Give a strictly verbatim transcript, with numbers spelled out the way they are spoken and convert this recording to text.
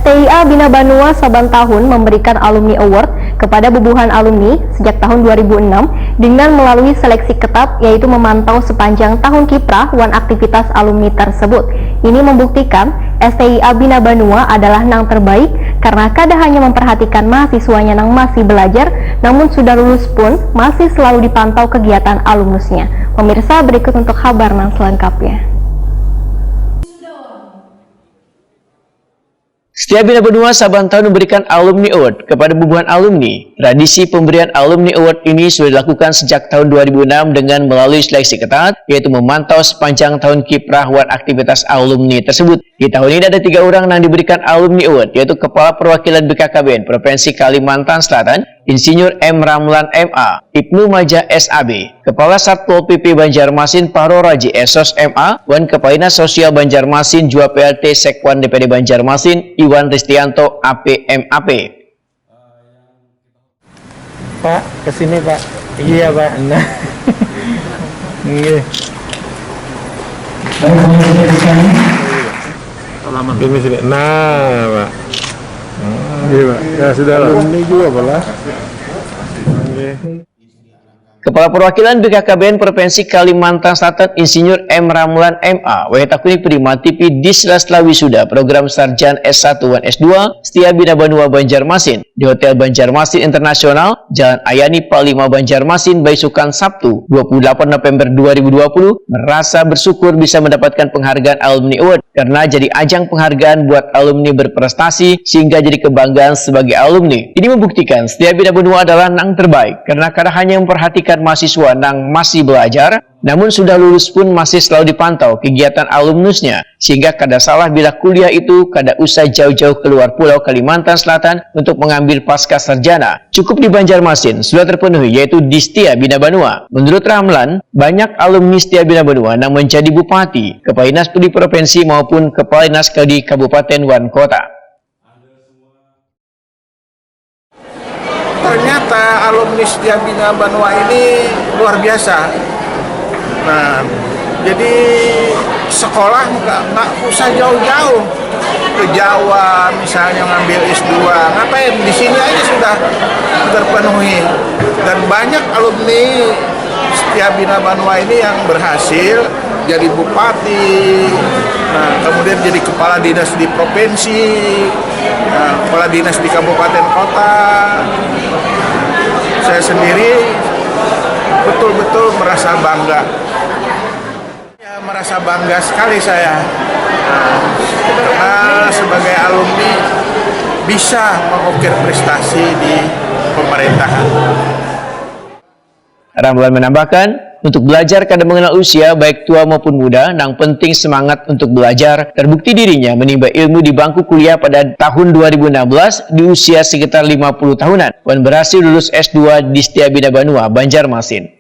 S T I A Bina Banua saban tahun memberikan Alumni Award kepada bubuhan alumni sejak tahun dua ribu enam dengan melalui seleksi ketat, yaitu memantau sepanjang tahun kiprah wan aktivitas alumni tersebut. Ini membuktikan S T I A Bina Banua adalah nang terbaik karena kada hanya memperhatikan mahasiswanya nang masih belajar, namun sudah lulus pun masih selalu dipantau kegiatan alumnusnya. Pemirsa, berikut untuk kabar nang selengkapnya. Setia Bina Banua saban tahun memberikan Alumni Award kepada bubuhan alumni. Tradisi pemberian Alumni Award ini sudah dilakukan sejak tahun dua ribu enam dengan melalui seleksi ketat, yaitu memantau sepanjang tahun kiprah wan aktivitas alumni tersebut. Di tahun ini ada tiga orang yang diberikan Alumni Award, yaitu Kepala Perwakilan B K K B N Provinsi Kalimantan Selatan, Insinyur M Ramlan M A, Ibnu Majah S A B, Kepala Satpol P P Banjarmasin Paro Raji Esos M A, wan Kepala Dinas Sosial Banjarmasin jua P L T Sekwan D P D Banjarmasin Iwan Ristianto A P M A P. Pak, ke sini Pak. Iya Pak. Nah. Nggih. Ini sini. Nah, Pak. Iya, Pak. Ya sudah lah. Ini juga, Pak lah. Kepala Perwakilan B K K B N Provinsi Kalimantan Selatan Insinyur M Ramlan M A wayah takuni Prima T V Disrasla Wisuda Program Sarjan S satu wan S dua Setia Bina Banua Banjarmasin di Hotel Banjarmasin Internasional, Jalan Ayani Palima Banjarmasin, baisukan Sabtu, dua puluh delapan November dua ribu dua puluh, merasa bersyukur bisa mendapatkan penghargaan Alumni Award karena jadi ajang penghargaan buat alumni berprestasi sehingga jadi kebanggaan sebagai alumni. Ini membuktikan Setia Bina Banua adalah nang terbaik karena kada hanya memperhatikan mahasiswa nang masih belajar, namun sudah lulus pun masih selalu dipantau kegiatan alumnusnya, sehingga kada salah bila kuliah itu kada usah jauh-jauh keluar pulau Kalimantan Selatan untuk mengambil pasca sarjana. Cukup di Banjarmasin sudah terpenuhi, yaitu di Setia Bina Banua. Menurut Ramlan, banyak alumni Setia Bina Banua yang menjadi bupati, kepala dinas di provinsi maupun kepala dinas di kabupaten wan kota. Ternyata alumni Setia Bina Banua ini luar biasa. Nah, jadi sekolah nggak nggak usah jauh-jauh ke Jawa misalnya ngambil S dua, ngapain, di sini aja sudah terpenuhi. Dan banyak alumni Setia Bina Banua ini yang berhasil jadi bupati, nah, kemudian jadi kepala dinas di provinsi, nah, kepala dinas di kabupaten kota. Saya sendiri betul-betul merasa bangga. Ya, merasa bangga sekali saya, nah, karena sebagai alumni bisa mengukir prestasi di pemerintahan. Ramlan menambahkan, untuk belajar kada mengenal usia, baik tua maupun muda, nang penting semangat untuk belajar. Terbukti dirinya menimba ilmu di bangku kuliah pada tahun dua ribu enam belas di usia sekitar lima puluh tahunan, wan berhasil lulus S dua di Setia Bina Banua, Banjarmasin.